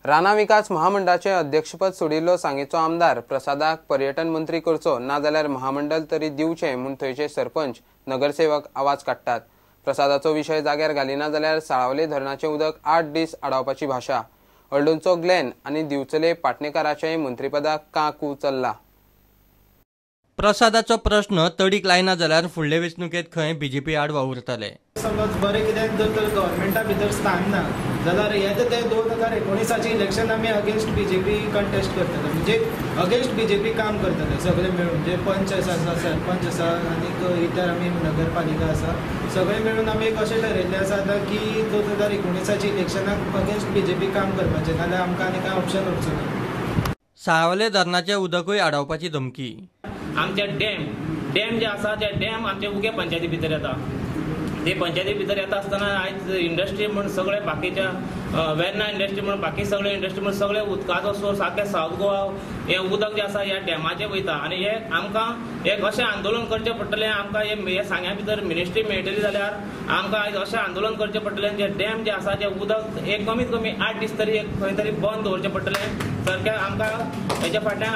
राना विकास महामंडळाचे अध्यक्षपद सोडिल्लो सांगेचो आमदार प्रसादाक पर्यटन मंत्री करचो ना जाल्यार महामंडळ तरी दिवचें म्हूण थंयचे सरपंच नगरसेवक आवाज काडटात। प्रसादाचो विशय जाग्यार घालिना जाल्यार साळावले धरणाचें उदक 8 दीस आडावपाची भाशा। हळदोणचो ग्लॅन आनी दिवचले पाटणेकाराचेय मंत्रीपदाक काकू चल्ला। प्रसादाचो प्रश्न तडीक लायना जाल्यार फुडले वेंचणुकेंत खंय बीजेपी आड वावुरतले। समज बरें कितें जर तर गव्हर्मेंटा भितर स्थान ना जाल्यार येता ते 2019 इलेक्शन आमी अगेन्स्ट बीजेपी कंटेस्ट करतले, म्हणजे अगेन्स्ट बीजेपी काम करतले सगळे मेळून, जे पंच आसा, सरपंच आसा आनी इतर आमी नगरपालिका आसा, सगळे मेळून आमी एक अशें ठरयल्लें आसा आतां की 2019 इलेक्शनाक अगेन्स्ट बीजेपी काम करपाचें, नाजाल्यार आमकां आनी कांय ऑप्शन उरचो ना। साळावले धरणाचें उदकूय आडावपाची धमकी। आमचे डॅम जे आसा ते डॅम आमचे उगे पंचायती भितर येता, ते पंचायती भितर येता आसतना आयज इंडस्ट्री म्हूण सगळे बाकीच्या वेर्ना इंडस्ट्री म्हूण बाकी सगळे इंडस्ट्री म्हूण सगळे उदकाचो सोर्स आख्या सावथ गोवा हें उदक जें आसा ह्या डॅमाचेर वयता आनी हे आमकां एक अशें आंदोलन करचें पडटलें। आमकां हे सांग्या भितर मिनिस्ट्री मेळटली जाल्यार आमकां आयज अशें आंदोलन करचें पडटलें, जे डॅम जे आसा जें उदक एक कमीत कमी 8 दीस तरी एक खंय तरी बंद दवरचें पडटलें। सारकें आमकां हेच्या फाटल्यान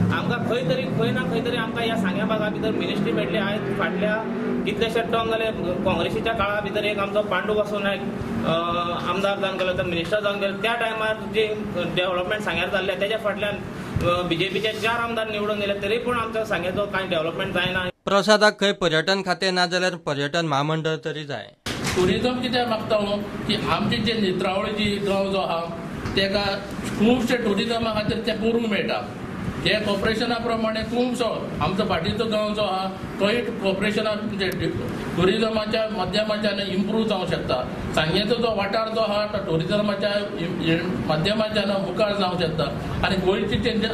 आमकां खंय तरी खंय ना खंय तरी आमकां ह्या सांग्या भागा भितर मिनिस्ट्री मेळटली। आयज फाटल्या कितलेशे टर्म जाले काँग्रेसीच्या काळा भितर एक आमचो पांडू वासू नायक आमदार जावन गेलो, तर मिनिस्टर जावन गेलो, त्या टायमार जे डेव्हलपमेंट सांग्यार जाल्लें तेच्या फाटल्यान बीजेपीचे 4 आमदार निवडून गेले तरी पूण आमच्या सांग्याचो कांय डेव्हलपमेंट जायना। प्रसादाक खंय पर्यटन खातें ना जाल्यार पर्यटन म्हामंडळ तरी जाय। टुरिजम कित्याक मागता न्हू की आमची जे नेत्रावळी जी गांव जो आहा तेका खुबशे टुरिजमा खातीर ते करूंक मेळटा। हे कॉर्पोरेशना प्रमाणे खुबसो आमचो भाटीचो गांव जो आहा तोय कॉर्पोरेशना म्हणजे टुरिजमाच्या माध्यमाच्यान इम्प्रूव जावंक शकता। सांगेचो जो वाठार जो आहा तो टुरिजमाच्या माध्यमाच्यान मुखार जावंक शकता आनी गोंयचे जे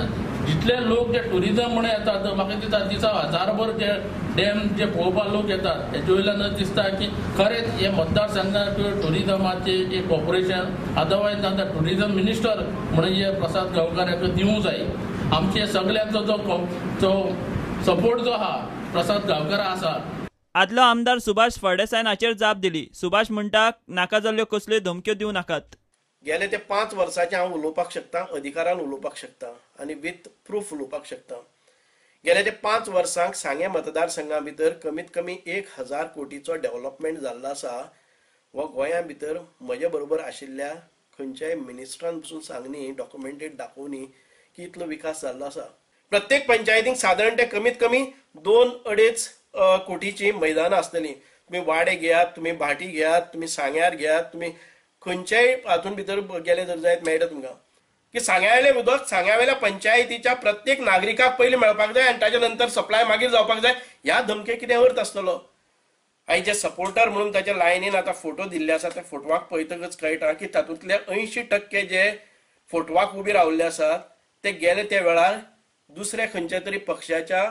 जितले लोक जे टुरिजम म्हणून येतात म्हाका दिसता दिसा हजारभर जे डॅम जे पळोवपाक लोक येतात हेजे वयल्यान दिसता की खरेंच हे मतदारसंघात टुरिजमाचे एक कॉर्पोरेशन अदरवायज आतां टुरिजम मिनिस्टर म्हणून हे प्रसाद गांवकार हाका दिवंक जाय। आमचे सगळ्यांचो जो सपोर्ट जो आहा प्रसाद गांवकर आसा। आदलो आमदार सुभाष फळदेसायान हाचेर जाप दिली। सुभाष म्हणटा नाका जाल्ल्यो कसल्यो धमक्यो दिवं नाकात। गेले ते 5 वर्सांचे हांव उलोवपाक शकता, अधिकारान उलोवपाक शकता आनी विथ प्रूफ उलोवपाक शकता। गेले ते 5 वर्सांक सांगें मतदारसंघा भितर कमीत कमी 1000 कोटीचो डेव्हलपमेंट जाल्लो आसा हो गोंया भितर म्हजे बरोबर आशिल्ल्या खंयच्याय मिनिस्टरान पसून सांगनी डॉक्युमेंटेड दाखोवनी की इतलो विकास जाल्लो आसा। प्रत्येक पंचायतींक सादारण ते कमीत कमी 2-2.5 कोटीची मैदानां आसतलीं। तुमी वाडे घेयात, तुमी भाटी घेयात, तुमी सांग्यार घेयात, तुमी खंयच्याय हातून भितर गेले जर जायत मेळटा तुमकां की सांग्यावेलें उदक सांग्यावेल्या पंचायतीच्या प्रत्येक नागरिकाक पयलीं मेळपाक जाय आनी ताच्या नंतर सप्लाय मागीर जावपाक जाय। ह्या धमके कितें अर्थ आसतलो? आयज जे सपोर्टर म्हणून ताच्या लायनीन आतां फोटो दिल्ले आसा त्या फोटवाक पळयतकच कळटा की तातूंतले 80% जे फोटवाक उबे रावल्ले आसात ते गेले त्या वेळार दुसऱ्या खंयच्या तरी पक्षाच्या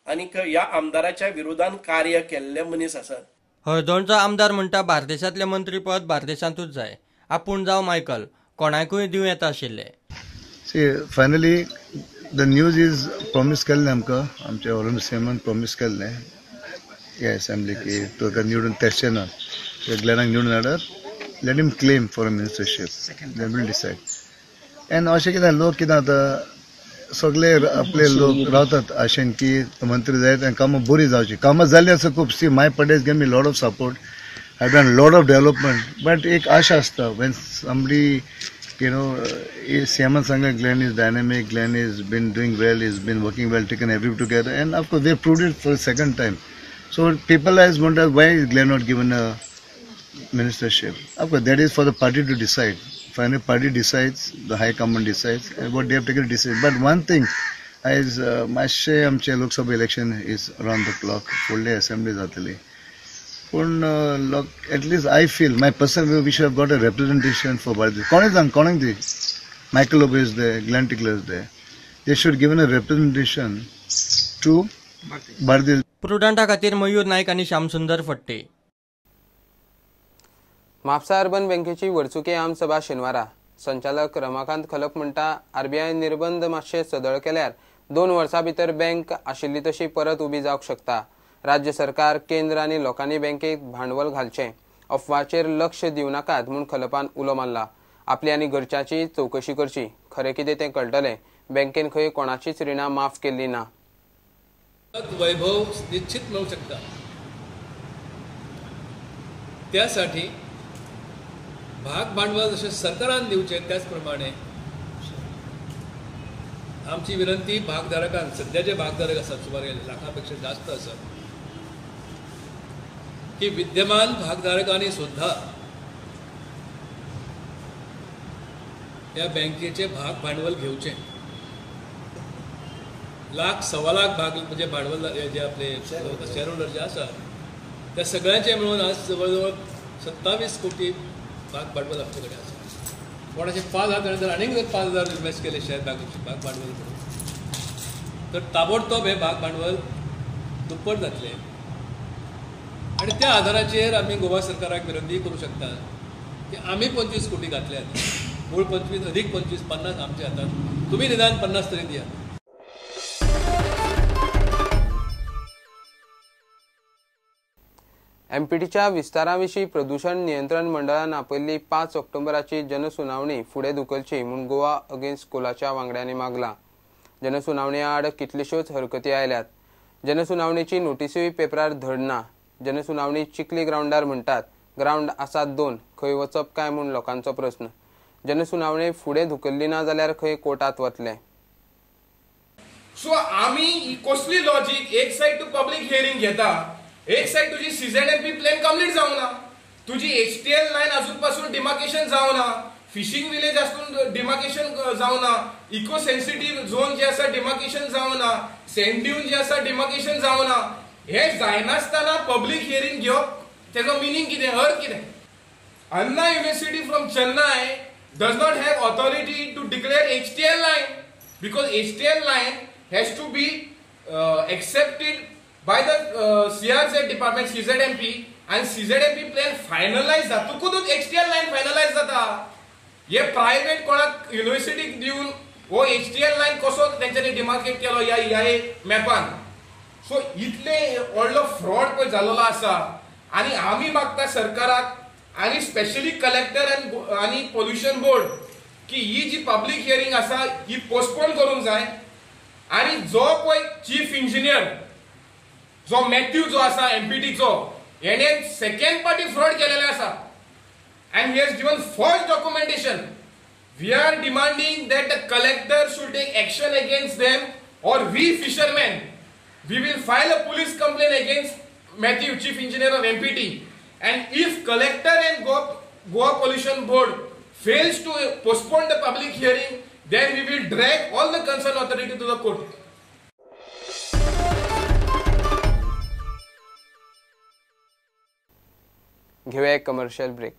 आनी ह्या आमदाराच्या विरोधान कार्य केल्ले मनीस आसात। हळदोणचो आमदार म्हणटा बार्देशांतलें मंत्रीपद बार्देशांतूच जाय, आपूण जावं मायकल कोणाकूय दिवं येता आशिल्लें। See finally the news is promise केल्लें आमकां, आमच्या ऑलरेडी सीएमान प्रॉमीस केल्लें ह्या असेंब्ली की तुका निवडून तेशें ना ग्लॅनाक निवडून हाडात, let him claim for a ministership, they will decide. And अशें कितें लोक कितें जाता सगळे आपले लोक रावतात आशेन की मंत्री जायत आनी कामां बरीं जावची। कामां जालीं आसा खूब, see my Pradesh gave me lot of support, I done lot of development, but एक आशा आसता when somebody you know सीएमान सांगलें Glenn is dynamic, Glenn is been doing well, is been working well, taken every together and of course they proved it for second time. So people आयज म्हणटात why is Glenn not given a ministership. Of course that is for the party to decide. Finally, party decides, the high command decides, and what they have taken decision. But one thing is, मातशें आमचें Lok Sabha election is around the clock, फुडले assembly जातली, पूण at least I feel my personal we should have got a representation for Bardez. कोणें जावं कोणाक दी, Michael Lobo is there, Glenn Ticlo is there, they should given a representation to Bardez. प्रुडंटा खातीर मयूर नायक आनी श्यामसुंदर फट्टे। Mapusa urban बँकेची वर्सुकी आमसभा शेनवारा। संचालक रमाकांत खलप म्हणटा आरबीआय निर्बंध मातशे सदळ केल्यार 2 वर्सां भितर बँक आशिल्ली तशी परत उबी जावंक शकता। राज्य सरकार, केंद्र आनी लोकांनी बँकेक भांडवल घालचें, अफवाचेर लक्ष दिवं नाकात म्हूण खलपान उलो मारला। आपली आनी घरच्यांची चवकशी करची, खरें कितें तें कळटलें. बँकेन खंय कोणाचीच रिणां माफ केल्ली ना. वैभव निश्चित मिळू शकता, त्यासाठी भाग भांडवल जशें सरकारान दिवचें त्याचप्रमाणे आमची विनंती भागधारकांक, सध्याचे भागधारक आसात सुमारे लाखापेक्षा जास्त आसात, की विद्यमान भागधारकांनी सुद्धा या बँकेचे भाग भांडवल घेवचे. लाख सव्वा लाख भाग म्हणजे भांडवल जे आपले शेअर होल्डर जे आसात त्या सगळ्यांचे मिळून आज जवळजवळ 27 कोटी भाग भांडवल आपले कडेन आसा. कोणाचे 5,000 जर आनीक जर 5,000 इन्व्हेस्ट केले शेअर भाग भांडवल म्हणून तर ताबडतोब हे भाग भांडवल दुप्पट जातले आनी त्या आधाराचेर आमी गोवा सरकाराक विनंती करूं शकता की आमी 25 कोटी घातल्यात, मूळ 25 अधिक 25 50 आमच्या हातात, तुमी निदान 50 तरी दियात. एमपीटीच्या विस्ताराविशीं प्रदूषण नियंत्रण मंडळान आपयल्ली 5 ऑक्टोबराची जनसुनावणी फुडें धुकलची म्हूण गोवा अगेन्स्ट कोलाच्या वांगड्यांनी मागला. जनसुनावणी आड कितल्योश्योच हरकती आयल्यात. जनसुनावणीची नोटिसूय पेपरार धडना. जनसुनावणी चिखली ग्रावंडार म्हणटात, ग्रावंड आसात 2, खंय वचप काय म्हूण लोकांचो प्रस्न. जनसुनावणी फुडें धुकल्ली ना जाल्यार खंय कोर्टात वतले. सो आमी कसली लॉजीक, एक सायड तूं पब्लीक हियरींग घेता, एक सायड तुजी CZMP plan complete जावना, तुजी HTL line अजून पासून डिमार्केशन जावना, फिशिंग विलेज आसून डिमार्केशन जावना, इको सेन्सिटीव झोन जे आसा डिमार्केशन जावना, सँड ड्यून जे आसा डिमार्केशन जावना. हे जायनासतना पब्लीक हियरींग घेवप तेजो मिनींग कितें, अर्थ कितें? Anna University from Chennai does not have authority to declare HTL line because HTL line has to be accepted by the CRZ department, CZMP, and CZMP plan finalize जातकूच HTL line finalize जाता. हे private कोणाक युनिव्हर्सिटीक दिवन हो HTL line कसो तेंच्यांनी demarcate केलो ह्या ह्या मॅपान. सो इतले व्हडलो फ्रॉड पळय जाल्लो आसा आनी आमी मागता सरकाराक आनी स्पेशली कलेक्टर आनी पोल्युशन बोर्ड की ही जी पब्लीक हियरींग आसा ही पोस्टपोन करूंक जाय. आनी जो पळय चीफ इंजिनियर जो मॅथ्यू जो आसा एमपीटीचो, हेणे सेकंड पार्टी फ्रॉड केलेले आसा and he has given false documentation. We are demanding that the collector should take action against them or we fishermen we will file a police complaint against Matthew, chief engineer of MPT. And if collector and Goa Pollution Board fails to postpone the public hearing, then we will drag all the concerned authority to the court. घेऊया एक commercial break.